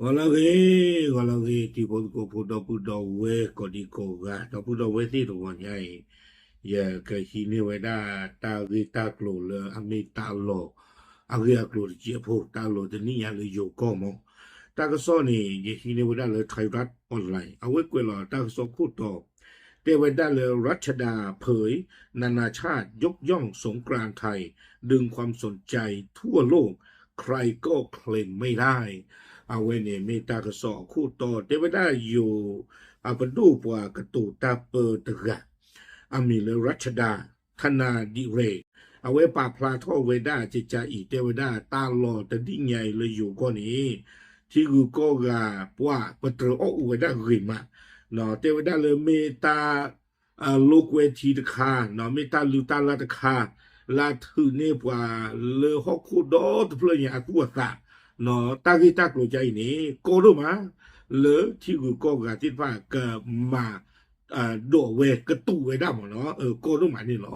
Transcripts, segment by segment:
ဂီၤလၢအဂ့ၤ, ဂီၤလၢအဂ့ၤ တံၤဖိသကိးဖိ ဒီပုၢ်ဒီဝဲၢ်ကိးဒံကိးဂၤ, ဒီပုၢ်ဒီဝဲၢ်သ့ၣ်တဂီၤညါအံၤ, ယကဟံးန့ၢ်ဝဲဒၣ်တၢ်ဂ့ၢ်တၢ်ကျိၤလၢအမ့ၢ်တၢ်လီၢ်အဂ့ၢ်အကျိၤတကဲးဖိ, တၢ်လီၢ်တနံၣ်ညါလၢယိၤကီၢ်မး. တၢ်ကစီၣ်န့ၣ် ယဟံးန့ၢ်ဝဲဒၣ်လၢ Thairath Online အဝဲကွဲးလီၤတၢ်ကစီၣ်ခိၣ်တီ တဲဝဲဒၣ်လၢ รัชดาเผย นานาชาติยกย่องสงกรานต์ไทย ดึงความสนใจทั่วโลก ใครก็เคลมไม่ได้ အဝဲန့ၣ်မ့ၢ်တၢ်ကစီၣ်အခိၣ်တီ တဲဝဲဒၣ်ယိၤ အပဒိၣ်ပှၤကတိၤတၢ်ပၢတဂၤ အမံၤလၢ รัชดา ธนาดิเรก အဝဲပာ်ဖျါထီၣ်ဝဲဒၣ်ကကါအံၤ တဲဝဲဒၣ်တၢ်လီၢ်တနံၣ်ညါအံၤလၢယိၤကီၢ်န့ၣ် ထံဂုၤကီၢ်ဂၤပှၤပတြၢၤအီၣ်အူဝဲဒၣ်ဂ့ၤမး, တဲဝဲဒၣ်လၢမ့ၢ်တၢ် လိာ်ကွဲထံတခါ, မ့ၢ်တၢ်လုၢ်တၢ်လၢ်တခါ လၢအထုးန့ၢ်ပှၤလၢဟီၣ်ခိၣ်ဒီတဖျၢၣ်ညါအသူၣ်အသး, တၢ်ဂ့ၢ်တၢ်ကျိၤကါအံၤန့ၣ် ကီဒိၣ်မး လၢထံဂုၤကီၢ်ဂၤသ့ၣ်တဖၣ်ကမၤ ဒိးဝဲကတူးဝဲဒၣ်မးနီၤ, ကီဒိၣ်မးန့ၣ်လီၤ.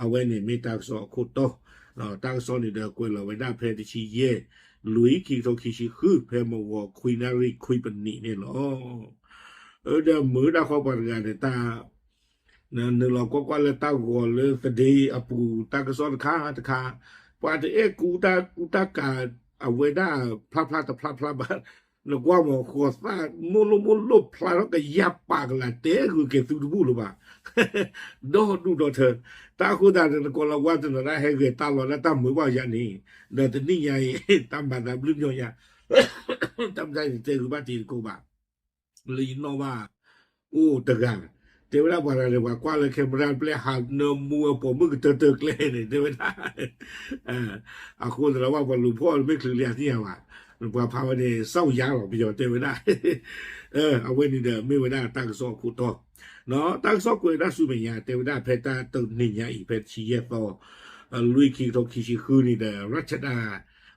အဝဲန့ၣ်မ့ၢ်တၢ်ကစီၣ်အခိၣ်တီ, တၢ်ကစီၣ်န့ၣ်ဒီးကွဲးလီၤဝဲဒၣ်ဖဲတဆံယဲၢ် လွံၢ် ခံကထိခံဆံဃု ဖဲမုၢ်ဂီၤခွံနၣ်ရံၣ်ခွံပနံးန့ၣ်လီၤ. ဒီးမုၢ်ဒၣ်ဃီပှၤတဂၤဒီးတၢ် နုာ်လီၤကွၢ်ကွၢ်လၢတၢ်ဂီၤလၢသဒ့အပူၤ တၢ်ကစီၣ်တခါတခါ, ပှၤတအဲၣ်ကူတၢ်ကူတၢ်ကၤ အဝဲဒၣ်ဖျါဖျါတဖျါဖျါဘၣ်, နကွၢ်မး ဃီၤသၣ်မိၢ်လိၢ်မိၢ်လိၢ်ဖျါထီၣ်ကယၢ်ပာ်ကလၤ တဲဂုာ်က့ၤသုတဘူၣ်လၢၤဘၣ်, ဒီဒူၣ်ဒီထၢ, တၢ်အဃိသတးဒီး နကိးလီၤဝါတနီၤဒၣ်ဟဲဂဲၤတၢ်လီၤလၢတၢ်မုာ်ဘၣ်ယါန့ၣ်, ဒီးတနံၣ်ညါအံၤ တၢ်မၤသးဘျုးပျီၢ်ယါ, တၢ်မတၤန့ၣ်တဲဂုာ်ဘၣ်တံၤသကိးဘၣ် လၢယနီၣ်ဘၣ်အိၣ်တဂၤ, တဲဝဲဒၣ်ပှၤတဂၤန့ၣ် ပှၤကွၢ်လၢ camera ပျဲဟးနၢမူဝဲပိာ်မုၣ်ကတၢၢ်တၢၢ်ကျဲန့ၣ် တဲဝဲဒၣ်, အဃိသတးဒီး ပှၤလူၤဖီၣ်မ့ၢ်ချုးလံအသ့ၣ်ညါဘၣ်, ပှၤဖးဝဲန့ၣ် စီၣ်ယါလီၤ ပယီၤတဲဝဲဒၣ်, အဝဲန့ၣ်ဒီးမ့ၢ်ဝဲဒၣ်တၢ်ကစီၣ်အခိၣ်တီ, တၢ်ကစီၣ်ကွဲးဝဲဒၣ်ဆူမဲာ်ညါ တဲဝဲဒၣ်ဖဲတၢ်တနံၤညါအံၤ ဖဲတဆံယဲၢ်သီ လွံၢ် ခံကထိခံဆံဃုန့ၣ်ဒီး รัชดา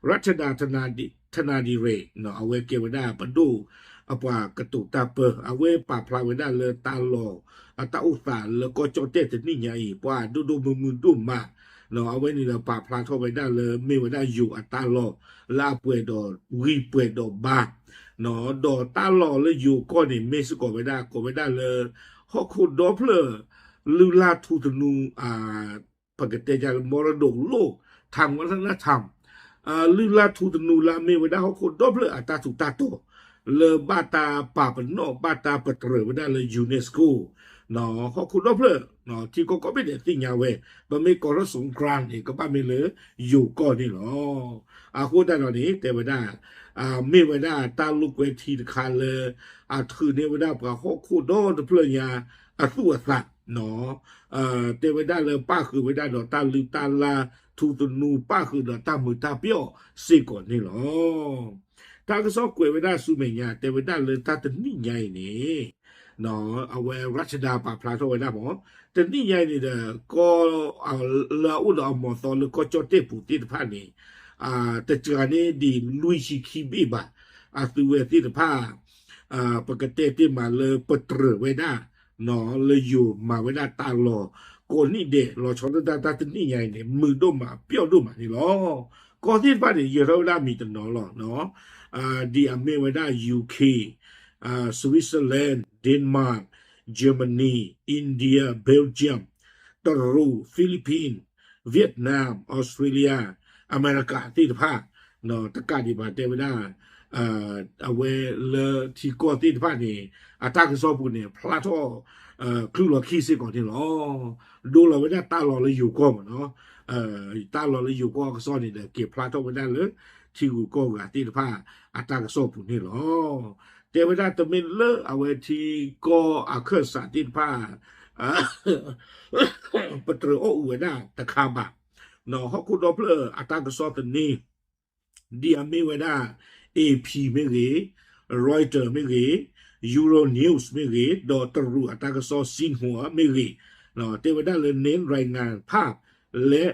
รัชดา ธนาดิเรก အဝဲကဲဝဲဒၣ်ပဒိၣ်အပှၤကတိၤတၢ်ပၢ အဝဲပာ်ဖျါဝဲဒၣ်လၢတၢ်လီၢ်အတၢ်အိၣ်သးလၢကီၢ်ကၠီၣ်တဲၣ်တနံၣ်ညါအံၤ ပှၤဒိၣ်ဒိၣ်မုၢ်မုၢ်ဒိၣ်မး, အဝဲန့ၣ်ဒီးပာ်ဖျါထီၣ်ဝဲဒၣ်လၢမ့ၢ်ဝဲဒၣ်ယိၤအတၢ်လီၢ် လၢအပှဲၤဒီးဂံၢ်ပှဲၤဒီးဘါ ဒီးတၢ်လီၢ်လၢယိၤကီၢ်န့ၣ် မ့ၢ်စ့ၢ်ကီးဝဲဒၣ် ကိးဝဲဒၣ်လၢ ဟီၣ်ခိၣ်ဒီဖျၢၣ် လုၢ်လၢ်ထူသနူ ပကတဲဒ်လၢ မရဒိၣ်လိၣ် ทางวัฒนธรรม လုၢ်လၢ်ထူသနူလၢအမ့ၢ်ဝဲဒၣ်ဟီၣ်ခိၣ်ဒီဖျၢၣ်အတၢ်ထူးတၢ်တီၤ လၢဘၣ်တၢ်ပာ်ပနီၣ် ဘၣ်တၢ်ပတြၢၤဝဲဒၣ်လၢ UNESCO ဟီၣ်ခိၣ်ဒီဖျၢၣ် ထံကီၢ်ကိးဘ့ၣ်ဒဲးသ့ၣ်ညါဝဲ ပမ့ၢ်ကိးထီၣ် สงกรานต์ န့ၣ် ကဘၣ်မ့ၢ်လၢယိၤကီၢ်န့ၣ်လီၤ. အဃိသတးဒီးန့ၣ် တဲဝဲဒၣ် မ့ၢ်ဝဲဒၣ်တၢ်လိာ်ကွဲထံတခါလၢ အထုးန့ၢ်ဝဲဒၣ်ပှၤဟီၣ်ခိၣ်ဒီတဖျၢၣ်ညါအသူၣ်အသး တဲဝဲဒၣ်လၢပၣ်ဃုာ်ဝဲဒၣ်ဒီးတၢ်လုၢ်တၢ်လၢ်ထူသနူ ပၣ်ဃုာ်ဒီးတၢ်မုာ်တၢ်ပျီၣ်စ့ၢ်ကီးန့ၣ်လီၤ. တၢ်ကစီၣ်ကွဲးဝဲဒၣ်ဆူမဲာ်ညါ တဲဝဲဒၣ်လၢတၢ်တနံၣ်ညါအံၤန့ၣ် အဝဲ รัชดา ပာ်ဖျါထီၣ်ဝဲဒၣ်မး တနံၣ်ညါအံၤန့ၣ်ဒီး ကီၢ်လၢအအိၣ်ဒီးအမီၤသီလၢကီၢ်ကၠီၣ်တဲၣ်ပူၤသ့ၣ်တဖၣ်န့ၣ် တစှၤန့ၢ်ဒံးလွံၢ်ဆံခံဘ့ၣ်ဘၣ်. အသုဝဲသ့ၣ်တဖၣ် ပကတဲတ့ၢ်မးလၢပတြၢၤဝဲဒၣ် လၢယိၤမၤဝဲဒၣ်တၢ်လီၢ်ကိးနံၣ်ဒဲး လီၤဆီဒၣ်တၢ်တနံၣ်ညါအံၤန့ၣ် မုာ်ဒိၣ်မးပျီၣ်ဒိၣ်မးန့ၣ်လီၤ. ကီၢ်သ့ၣ်တဖၣ်န့ၣ် ယၢၤထီၣ်ဝဲဒၣ်မံၤတနီၤလီၤ. ဒ်အမ့ၢ်ဝဲဒၣ် ယူၣ်ခ့ၣ်, Switzerland, Denmark, Germany, India, Belgium, တရူး, Philippines, Vietnam, Australia, အမဲရကၤသ့ၣ်တဖၣ် တကးဒံးဘၣ်တဲဝဲဒၣ် အဝဲလၢထံကီၢ်သ့ၣ်တဖၣ်န့ၣ် အတၢ်ကစီၣ်ပူၤန့ၣ် ဖျါထီၣ် ချုးလီၤခံစ့ၢ်ကီးန့ၣ်လီၤ. ဒိလီၤဝဲဒၣ်တၢ်လီၢ်လၢယိၤကီၢ်မးနီၤ. တၢ်လီၢ်လၢယိၤကီၢ်အကစီၣ်န့ၣ်ဒီး က့ၤဖျါထီၣ်ဝဲဒၣ်လၢ ထံဂုၤကီၢ်ဂၤသ့ၣ်တဖၣ် အတၢ်ကစီၣ်ပူၤန့ၣ်လီၤ. တဲဝဲဒၣ်တမ့ၢ်လၢအဝဲထံကီၢ်အခၢၣ်စးသ့ၣ်တဖၣ် ပတြၢၤအီၣ်အူဝဲဒၣ်တခါဘၣ်. ဟီၣ်ခိၣ်ဒီဖျၢၣ်အတၢ်ကစီၣ်သန့ ဒ်အမ့ၢ်ဝဲဒၣ် AP မ့ၢ်ဂ့ၤ, Reuters မ့ၢ်ဂ့ၤ, Euronews မ့ၢ်ဂ့ၤ, ဒီးတရူးအတၢ်ကစီၣ် Xinhua မ့ၢ်ဂ့ၤ, တဲဝဲဒၣ်လၢ เน้นรายงานภาพ และ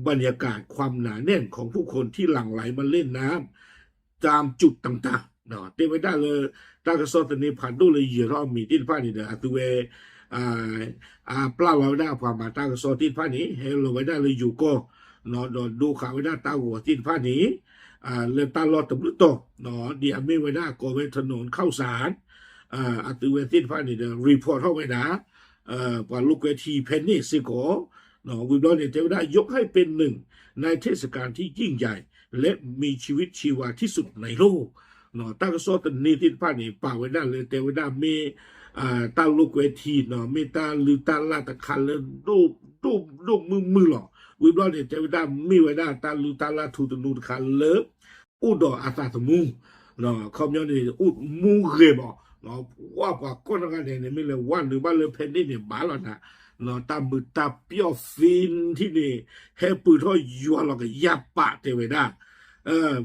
บรรยากาศความหนาแน่นของผู้คนที่หลั่งไหลมาเล่นน้ำตามจุดต่างๆ တဲဝဲဒၣ်လၢ တၢ်ကစီၣ်သန့ဖးဒိၣ်လၢယၢၤထီၣ်အမံၤသ့ၣ်တဖၣ်န့ၣ်ဒီး အသုဝဲ အပျၢ်လီၤဝဲဒၣ်အပှၤမၤတၢ်ကစီၣ်သ့ၣ်တဖၣ်န့ၣ် ဟဲလီၤဝဲဒၣ်လၢယိၤကီၢ် ဒီးဒိဃာ်ဝဲဒၣ်တၢ်ဂီၤသ့ၣ်တဖၣ်န့ၣ် လၢတၢ်လီၢ်တဘျုးတီၤ ဒ်အမ့ၢ်ဝဲဒၣ်ကိးဝဲ ถนนข้าวสาร အသုဝဲသ့ၣ်တဖၣ်န့ၣ်ဒီး report ထီၣ်ဝဲဒၣ် ပှၤလိာ်ကွဲထံဖဲန့ၣ်စ့ၢ်ကီး ဝံၤဘျီန့ၣ် တဲဝဲဒၣ် ยกให้เป็นหนึ่งในเทศกาลที่ยิ่งใหญ่และมีชีวิตชีวาที่สุดในโลก တၢ်ကစီၣ်သန့သ့ၣ်တဖၣ်န့ၣ် ပာ်ဝဲဒၣ်လၢတဲဝဲဒၣ်မ့ၢ် တၢ်လိာ်ကွဲထံ မ့ၢ်တၢ်လုၢ်တၢ်လၢ်တခါလၢ ဒိၣ်ဒိၣ်မုၢ်မုၢ်လီၤ. ဝံၤဘျီန့ၣ် တဲဝဲဒၣ်မ့ၢ်ဝဲဒၣ်တၢ်လုၢ်တၢ်လၢ်ထူသနူတခါလၢ အိၣ်ဒီးအသးသမူ ခီပညီန့ၣ် အိၣ်မူဂ့ၤမး ဝၢ်ပှၤကိးဂၤဒဲးန့ၣ် မ့ၢ်လဲၤဝဲနုာ်ဘၣ်လၢဖဲန့ၣ်န့ၣ် ဘၣ်လီၤနၤ တၢ်မုာ်တၢ်ပျီၣ်သ့ထံၣ်န့ၣ် ဟဲပၢၢ်ထီၣ်ယွၤလီၤကယၢ်ပာ်တဲဝဲဒၣ်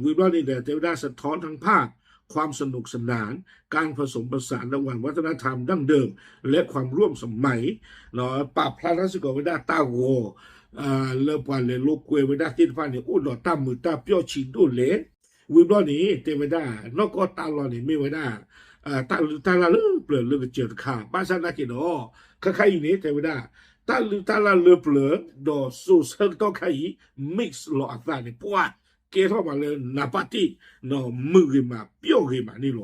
ဝံၤဘျီန့ၣ်ဒီး တဲဝဲဒၣ် สะท้อนทั้งภาพความสนุกสนาน การผสมผสานระหว่างวัฒนธรรมดั้งเดิม และความร่วมสมัย ပာ်ဖျါထီၣ်စ့ၢ်ကီးဝဲဒၣ်တၢ်ဂီၤ လၢပှၤလဲၤလိာ်ကွဲဝဲဒၣ်သ့ၣ်တဖၣ်န့ၣ် အိၣ်ဒီးတၢ်မုာ်တၢ်ပျီၣ်ဆံးဒိၣ်လဲၣ် ဝံၤဘျီန့ၣ် တဲဝဲဒၣ် နီၢ်ကီၢ်တၢ်လီၢ်န့ၣ် မ့ၢ်ဝဲဒၣ် တၢ်လုၢ်တၢ်လၢ်လၢပျၢၤလၢကစၢၢ်တခါ ဘၣ်ဆၣ်သနာ်က့ဒီး ခဲခါအံၤန့ၣ် တဲဝဲဒၣ် တၢ်လုၢ်တၢ်လၢ်လၢပျၢၤ ဒီးစိၤဆၢကတီၢ်ခါအံၤ mix လီၤအသးန့ၣ် ပှၤကဲထီၣ်မးလၢနၢ်ပၢၢ်တ့ၢ် မုာ်ဂ့ၤမး ပျီၣ်ဂ့ၤမးန့ၣ်လီၤ.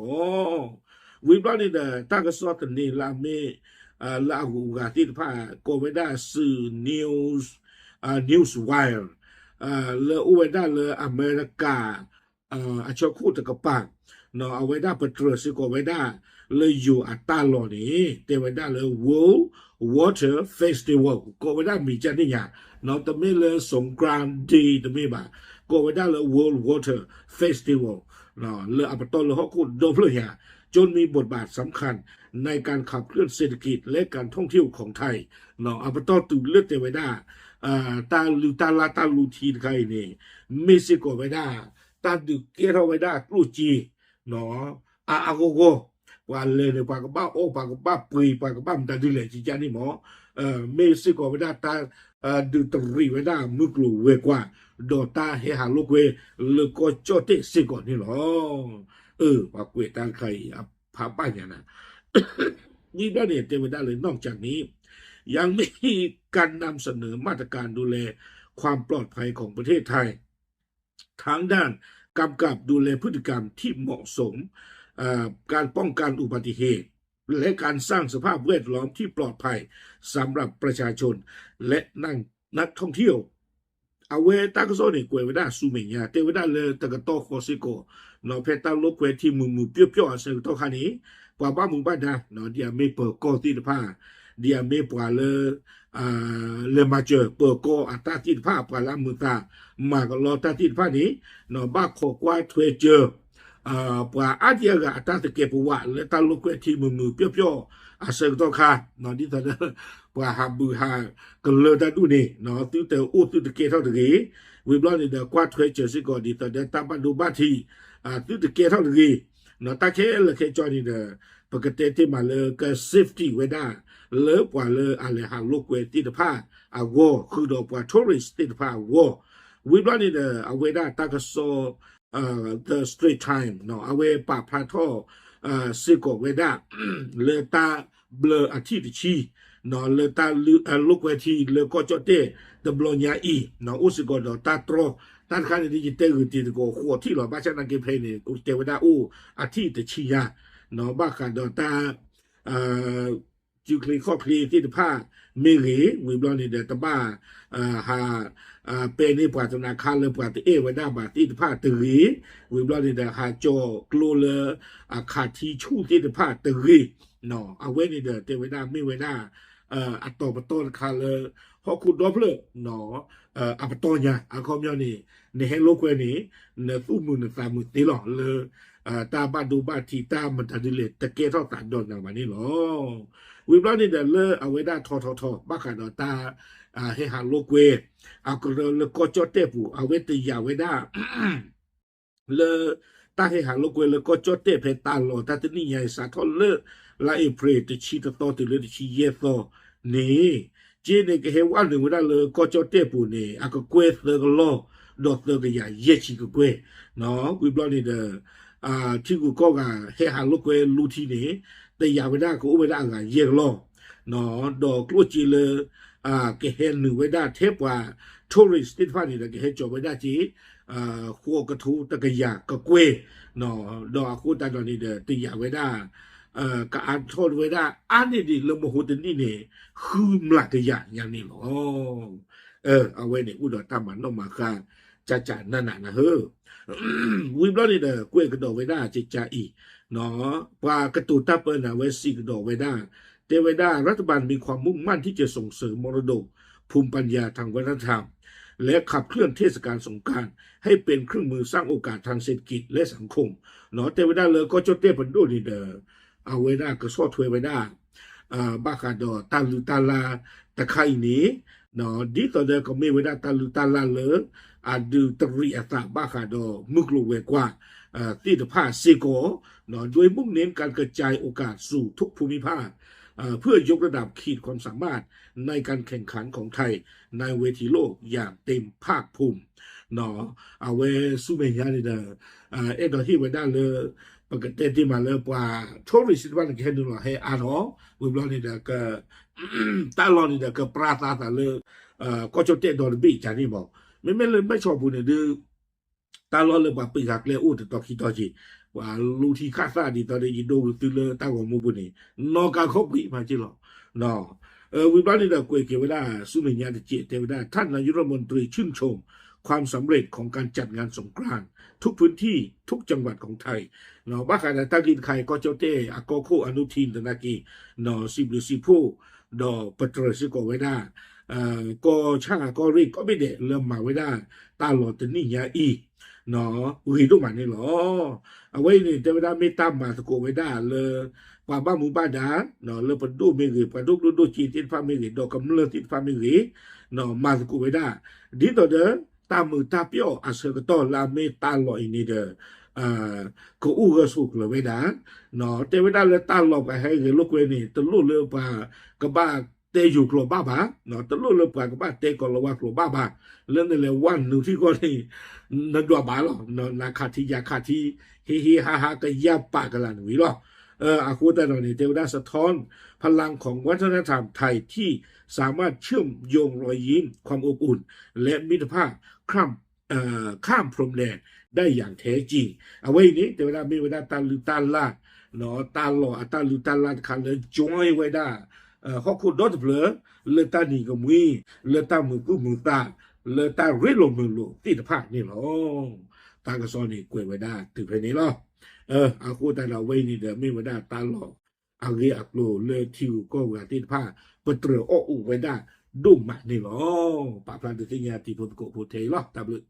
ဝံၤဘျီန့ၣ်ဒီး တၢ်ကစီၣ်သန့လၢအမ့ၢ် လၢအဂုၤအဂၤသ့ၣ်တဖၣ် ကိးဝဲဒၣ်စူး news Newswire လၢအိၣ်ဝဲဒၣ်လၢအမဲရကၤ အဆၢခိၣ်တကပၤ အဝဲဒၣ်ပတြၢၤစ့ၢ်ကီးဝဲဒၣ် လၢယိၤအတၢ်လီၢ်န့ၣ် တဲဝဲဒၣ်လၢ World Water Festival ကိးဝဲဒၣ်မံၤကန့ၣ်ညါ တမ့ၢ်လၢ สงกรานต์ day တမ့ၢ်ဘၣ် ကိးဝဲဒၣ်လၢ World Water Festival လၢအပတီၢ်လၢဟီၣ်ခိၣ်ဒီဖျၢၣ်ညါ จนมีบทบาทสำคัญในการขับเคลื่อนเศรษฐกิจและการท่องเที่ยวของไทย အပတီၢ်တုၤလၢတဲဝဲဒၣ် တၢ်လုၢ်တၢ်လၢ်တၢ်လူၤထံတခါအံၤန့ၣ် မ့ၢ်စ့ၢ်ကီးဝဲဒၣ် တၢ်ဒုးကဲထီၣ်ဝဲဒၣ်ကျိၣ်စ့ အါအါဂီၢ်ဂီၢ် ပှၤလဲၤန့ၣ် ပှၤကဘၣ်အီၣ် ပှၤကဘၣ်ပှ့ၤ ပှၤကဘၣ်မတၤဒ်လဲၣ် ကကန့ၣ်မး မ့ၢ်စ့ၢ်ကီးဝဲဒၣ်တၢ် ဒုးတရံးဝဲဒၣ်မုၢ်ကျိၤဝဲၤကွာ် ဒီးတၢ်ဟဲဟးလိာ်ကွဲလၢကီၢ်ကၠီၣ်တဲၣ်စ့ၢ်ကီးန့ၣ်လီၤ. အၢ ပှၤကွဲးတၢ်တခါအံၤ အဖးဘၣ်ညါနၤ ဝံၤဘျီန့ၣ် တဲဝဲဒၣ်လၢ นอกจากนี้ ยังมีการนำเสนอมาตรการดูแลความปลอดภัยของประเทศไทย ทั้งด้านกำกับดูแลพฤติกรรมที่เหมาะสม เอ่อ การป้องกันอุบัติเหตุ และการสร้างสภาพแวดล้อมที่ปลอดภัยสำหรับประชาชน และนัก นักท่องเที่ยว အဝဲတၢ်ကစီၣ်န့ၣ် ကွဲးဝဲဒၣ်ဆူမဲာ်ညါ တဲဝဲဒၣ်လၢတကတီၢ်ဃီစ့ၢ်ကီး ဖဲတၢ်လိာ်ကွဲထံမုာ်မုာ်ပျီၣ်ပျီၣ်အဆၢကတီၢ်ခါန့ၣ် ပှၤဘၣ်မူဘၣ်ဒါ ဒ်အမ့ၢ်ပၢၤကီၢ်သ့ၣ်တဖၣ် ဒ်အမ့ၢ်ပှၤလၢ လဲၤမၤစၢၤပၢၤကီၢ်အတၢ်သ့ၣ်တဖၣ် ပှၤလၢအမုာ်သး မၤကလီတၢ်သ့ၣ်တဖၣ်န့ၣ် ဘၣ်ခိးကွၢ်ထွဲစၢၤ ပှၤအါဒံအါဂၤအတၢ်သကဲးပဝးလၢတၢ်လိာ်ကွဲထံမုာ်မုာ်ပျီၣ်ပျီၣ်အဆၢကတီၢ်ခါ ဒ်သိးဒီး ပှၤဟးဘုၣ်ဟးကလၢတၢ်ဒူၣ်န့ၣ် သုတအိၣ်သုတကဲထီၣ်တဂ့ၤ ဝံၤဘျီန့ၣ်ဒီးကွၢ်ထွဲစၢၤစ့ၢ်ကီးဒ်သိးဒီးတၢ်ဘၣ်ဒိဘၣ်ထံး သုတကဲထီၣ်တဂ့ၤ တၢ်ခဲလၢာ်ခဲဆ့န့ၣ်ဒီး ပကတဲတ့ၢ်မးလၢက safety ဝဲဒၣ် လၢပှၤလၢအလဲၤဟးလိာ်ကွဲသ့ၣ်တဖၣ်အဂီၢ် ဃုာ်ဒီးပှၤ tourist သ့ၣ်တဖၣ်အဂီၢ် ဝံၤဘျီန့ၣ်ဒီး အဝဲဒၣ်တၢ်ကစီၣ် The Straits Times အဝဲပာ်ဖျါထီၣ် စ့ၢ်ကီးဝဲဒၣ် လၢတၢ်ဘျၢအထံၣ်တဆံ လၢတၢ်လိာ်ကွဲထံလၢကီၢ်ကၠီၣ်တဲၣ်တဘျီညါအံၤ အိၣ်စ့ၢ်ကီးဒီးတၢ်တြီ တၢ်တခါန့ၣ် ယတဲဂ့ၤတ့ၢ်တကီးဃိးထံၣ်လီၤ ဘၣ်ဆၣ်သနာ်က့ဖဲအံၤန့ၣ် တဲဝဲဒၣ်အိၣ်အထံၣ်တဆံညါ ဘၣ်ဃးဒီးတၢ် စုချ့ခီၣ်ချ့သ့ၣ်တဖၣ်မ့ၢ်ဂ့ၤ ဝံၤဘျီန့ၣ်ဒီးတဘၣ် ဟး ပဲန့ၢ်ပှၤသနာ်ခါလၢပှၤတအဲၣ်ဝဲဒၣ်ဘၣ်သ့ၣ်တဖၣ်တဂ့ၤ ဝံၤဘျီန့ၣ်ဒီးဟးကၠီၤကျိလၢ အခးထံဆူၣ်သ့ၣ်တဖၣ်တဂ့ၤ အဝဲန့ၣ်ဒီးတဲဝဲဒၣ်မ့ၢ်ဝဲဒၣ် အတီၤပတီၢ်တခါလၢ ဟီၣ်ခိၣ်ဒီဖျၢၣ် အပတီၢ်ညါ အခီပညီန့ၣ် နဟဲလိာ်ကွဲန့ၣ် နသူၣ်မုာ်နသးမုာ်သ့လီၤလၢ တၢ်ဘၣ်ဒိဘၣ်ထံးတၢ်မတၤဒ်လဲၣ် တကဲထီၣ်သးဒီးနၤဘၣ်န့ၣ်လီၤ. ဝံၤဘျီန့ၣ်ဒီးလၢအဝဲဒၣ်ထီထီထီ ဘၣ်ဃးဒီးတၢ် ဟဲဟးလိာ်ကွဲ အကရၢလၢကီၢ်ကၠီၣ်တဲၣ်ပူၤ အဝဲတယာ်ဝဲဒၣ် လၢ တၢ်ဟဲဟးလိာ်ကွဲလၢကီၢ်ကၠီၣ်တဲၣ်ဖဲတၢ်လီၢ်တၢ်တနံၣ်ညါအံၤ စးထီၣ်လၢ လါအ့ဖြ့ၣ်တဆံတသီ တုၤလၢတဆံယဲၢ်သီန့ၣ် က့န့ၣ်ကဟဲဝဲနုာ်ဝဲဒၣ်လၢကီၢ်ကၠီၣ်တဲၣ်ပူၤန့ၣ် အကကွဲၢ်သၢကလီၢ် ဒီးသၢကယၤယဲၢ်ဆံကကွဲၢ် ဝံၤဘျီန့ၣ်ဒီး ထံဂုၤကီၢ်ဂၤဟဲဟးလိာ်ကွဲလူထံန့ၣ် တယာ်ဝဲဒၣ်ကအိၣ်ဝဲဒၣ်အဂၤယဲၢ်ကလီၢ် ဒီးကျိၣ်စ့လၢ ကဟဲနုာ်ဝဲဒၣ်ထဲပှၤ tourist သ့ၣ်တဖၣ်န့ၣ်ဒီး ကဟဲကၠီၤဝဲဒၣ်က့ၤ ဃိးကထိတကယၤကကွဲၢ်, ဒီးအဃိသတးဒီးန့ၣ်ဒီး တယာ်ဝဲဒၣ် ကအါထီၣ်ဝဲဒၣ်အါန့ၢ်ဒံးလၢမဟိတနံၣ်န့ၣ် ဃုမျးကယၤညါန့ၣ်လီၤ. အဝဲန့ၣ်အိၣ်ဒီးတၢ်မၤနီၣ်မၤဃါ ကၠးကၠးနးနးနၤဧၢ ဝံၤဘျီန့ၣ်ဒီး ကွဲးကဒီးဝဲဒၣ်ကကါအံၤ, ပှၤကတိၤတၢ်ပၢနၤဝဲစံးကဒီးဝဲဒၣ်, တဲဝဲဒၣ် รัฐบาลมีความมุ่งมั่นที่จะส่งเสริมมรดกภูมิปัญญาทางวัฒนธรรม และขับเคลื่อนเทศกาลสงกรานต์ให้เป็นเครื่องมือสร้างโอกาสทางเศรษฐกิจและสังคม တဲဝဲဒၣ်လၢကီၢ်ကၠီၣ်တဲၣ်ပဒိၣ်န့ၣ်ဒီး အဝဲဒၣ်ကဆီၣ်ထွဲဝဲဒၣ် ဘၣ်ဃးဒီးတၢ်လုၢ်တၢ်လၢ်တခါအံၤန့ၣ်, ဒ်သိးဒီးကမ့ၢ်ဝဲဒၣ်တၢ်လုၢ်တၢ်လၢ်လၢ အဒုးတရံးအသးဘၣ်ဃးဒီးမုၢ်ကျိၤဝဲၤကွာ်သ့ၣ်တဖၣ်စ့ၢ်ကီး, โดยมุ่งเน้นการกระจายโอกาสสู่ทุกภูมิภาค เพื่อยกระดับขีดความสามารถในการแข่งขันของไทยในเวทีโลกอย่างเต็มภาคภูมิ အဝဲဆူမဲာ်ညါန့ၣ်ဒီး အဲၣ်ဒိးဟ့ၣ်ဝဲဒၣ်လၢ ပကတဲတ့ၢ်မးလၢပှၤ tourist သ့ၣ်တဖၣ်န့ၣ် ကဟဲနုာ်လီၤဟဲအါထီၣ် ဝံၤဘျီန့ၣ်ဒီး တၢ်လီၢ်န့ၣ်ဒီး ကပြါသးသးလၢ ကီၢ်ကၠီၣ်တဲၣ်ဒီတဘ့ၣ်ကန့ၣ်မး, မ့မ့ၢ်လၢမဲၢ်ဆီးပူၤန့ၣ်ဒုး တၢ်လီၢ်လၢပှၤပ့းဃာ်ကျဲအိၣ်တတီၤခံတီၤက့ၤ, ပှၤလူထံခၣ်သၣ်ဒ်သိးဒီးယဒိဂုာ်သုလၢတၢ်ဂီၤမူပူၤန့ၣ် နီၢ်ကါခီၣ်ပှံာ်မးက့ၢ်လီၤ. ဝံၤဘျီန့ၣ်ဒီး ကွဲးက့ၤဝဲဒၣ်ဆူမဲာ်ညါတက့ၢ် တဲဝဲဒၣ် ท่านนายกรัฐมนตรีชื่นชมความสำเร็จของการจัดงานสงกรานต์ทุกพื้นที่ทุกจังหวัดของไทย ဘၣ်ဃးဒီးတၢ်ဂ့ၢ်တခါအံၤ ကီၢ်ကၠီၣ်တဲၣ်အကီၢ်ခိၣ်အနုထံၣ်သနာ်က့ စံးဘျုးစံးဖှိၣ် ဒီးပတြၢၤစ့ၢ်ကီးဝဲဒၣ် ကီၢ်ဆၣ်ကီၢ်ရ့ၣ်ကိးဘ့ၣ်ဒဲး လၢမၤဝဲဒၣ်တၢ်လီၢ်တနံၣ်ညါအံၤ ဂ့ၤဒိၣ်မးန့ၣ်လီၤ. အဝဲအံၤန့ၣ် တဲဝဲဒၣ်မ့ၢ်တၢ်မၤသကိးဝဲဒၣ်လၢ ပှၤဘၣ်မူဘၣ်ဒါ လၢပဒိၣ်မ့ၢ်ဂ့ၤ ပှၤဒိၣ်ကျိၣ်ဒိၣ်စ့သ့ၣ်တဖၣ်မ့ၢ်ဂ့ၤ ဒီးကမျၢၢ်သ့ၣ်တဖၣ်မ့ၢ်ဂ့ၤ မၤသကိးဝဲဒၣ် ဒ်သိးဒီး တၢ်မုာ်တၢ်ပျီၣ်အဆၢကတီၢ်လၢအမ့ၢ်တၢ်လီၢ်အံၤန့ၣ်ဒီး ကအိၣ်ဂၢၢ်ဆိးကျၢၤဝဲဒၣ် တဲဝဲဒၣ်လၢတၢ်လီၢ်ပှၤဟဲဂဲၤလိာ်ကွဲန့ၣ် တလိၣ်လၢပှၤကဘၣ်တဲယိၤကျိာ်ဘၣ်ဘၣ်, တလိၣ်လၢပှၤကဘၣ်တဲကီၤလၤဝါကျိာ်ဘၣ်ဘၣ်, လၢနလဲၤဝဲနုာ်ထံကီၢ်န့ၣ် နဒွးဘၣ်လီၤ, နခးထံယၤခးထံ ဟ့ဟ့ဟါဟါကယၢ်ပာ်ကလၤနဝံၤလီၤ. အဃိသတးဒီးန့ၣ် တဲဝဲဒၣ် สะท้อนพลังของวัฒนธรรมไทยที่สามารถเชื่อมโยงรอยยิ้ม ความอบอุ่น และมิตรภาพข้าม ข้ามพรมแดนได้อย่างแท้จริง အဝဲအံၤန့ၣ် တဲဝဲဒၣ်မ့ၢ်ဝဲဒၣ်တၢ်လုၢ်တၢ်လၢ် တၢ်လီၢ်အတၢ်လုၢ်တၢ်လၢ်တခါလၢ join ဝဲဒၣ် ဟီၣ်ခိၣ်ဒီတဖျၢၣ် လၢတၢ်နံၤကမှံ လၢတၢ်မုာ်သူၣ်မုာ်သး လၢတၢ်ရ့လိာ်မုာ်လိာ်သ့ၣ်တဖၣ်န့ၣ်လီၤ. တၢ်ကစီၣ်န့ၣ်ကွဲးဝဲဒၣ်တုၤဖဲန့ၣ်လီၤ. အဃိသတးဒီးအဝဲအံၤန့ၣ်ဒီး မ့ၢ်ဝဲဒၣ်တၢ်လီၢ်အဂ့ၢ်အကျိၤလၢထံဂုၤကီၢ်ဂၤသ့ၣ်တဖၣ် ပတြၢၤအီၣ်အိၣ်ဝဲဒၣ်ဒိၣ်မးန့ၣ်လီၤ. ပာ်ဖျါဒုးသ့ၣ်ညါတံၤဖိသကိးဖိထဲအံၤလီၤ. တၢ်ဘျုး